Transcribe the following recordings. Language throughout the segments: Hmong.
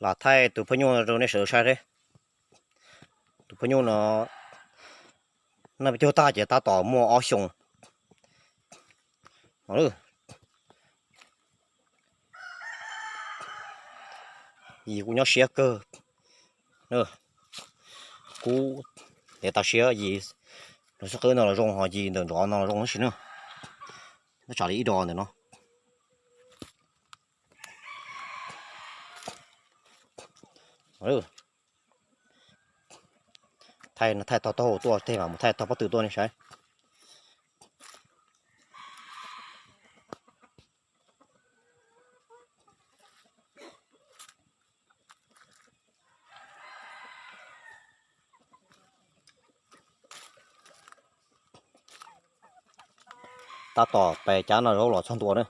Lam thaij tus phaj nyuj rau nej sawv daws saib seb. Tus phaj nyuj no noj peb caug tag ces tab tom muaj ob xyoos. Yim kuj nyob siab kawg. Kub ntev tas siab, yim los xub qwb no los zoo, ho yim ntawm nrov no los zoo tab sis na. Nyob tsam li ib dos ntawm no. Thaij, thaij tog taub hau tuaj, tej mam mus thaij tog pob tw tuaj nej saib. Tab tom pes cab noj zaub los txog ntua na.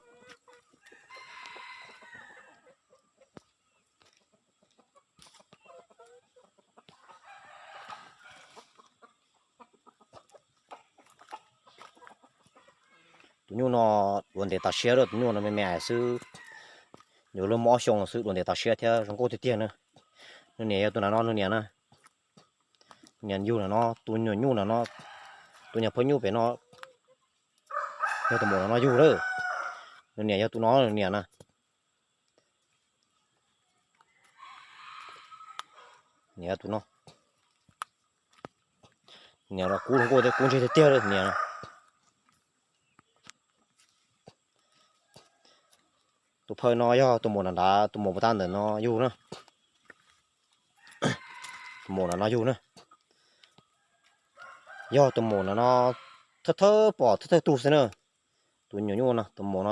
Tus nyuj no dua ntev tas siab lawm, tus nyuj no me me xwb, yuav luag muaj ob xyoos xwb, dua ntev tas siab thiab zoo nkauj tiag tiag na. Nws niam yog tus nram no nws niam na. Niam yug nram no, tus nyuam nyuj nram no, tus nyuam phaj nyuj pem no yog tus maum nram no yug lawm. Nws niam yog tus no nws niam na. Niam tus no, niam los kub zoo nkauj thiab kub ntse tiag tiag lawm niam. Tus phaj no yog tus maum nram nrad, tus maum puas tag ntawm no yug na. Tus maum nram no yug na. Yog tus maum nram no thawj thawj pom thawj thawj tug xwb na. Tus nyuam nyuj no tus maum no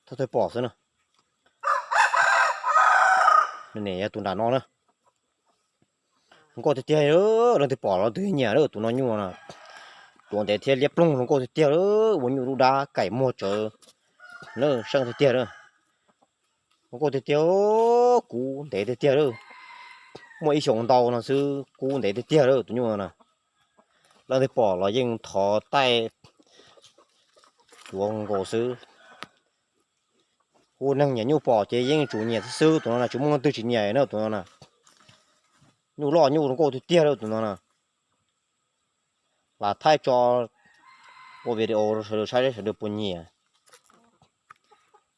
thawj thawj pom xwb na. Nws niam yog tus nram no na. Zoo nkauj tiag tiag, leej twg pom los leej twg nyiam lawm tus no nyuj na. Dua ntev thiab liab ploog zoo nkauj tiag tiag lawm, ua nyuj lub dab kaim muag tsawv na, seej tiag tiag lawm. Zoo nkauj tiag tiag, kub ntev tiag tiag lawm. Muaj ib xyoos ntau no xwb kub ntev tiag tiag lawm tus nyuj no na. Leej twg pom los yeej thov taij tuav nkaus xwb. Kuv neeg nyiam nyuj pom ces yeej tsum nyiam xwb xwb, tus no na tsis muaj leej twg tsis nyiam na tus no na. Nyuj loj nyuj zoo nkauj tiag tiag lawm tus no na. Lam thaij tso ua video rau sawv daws saib sawv daws puas nyiam.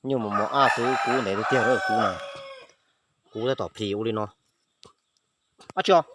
Nyuj mos mos ab xwb, kub ntev tiag tiag lawm kub na. Kub tab tom plis ua li no. Ab tsi os.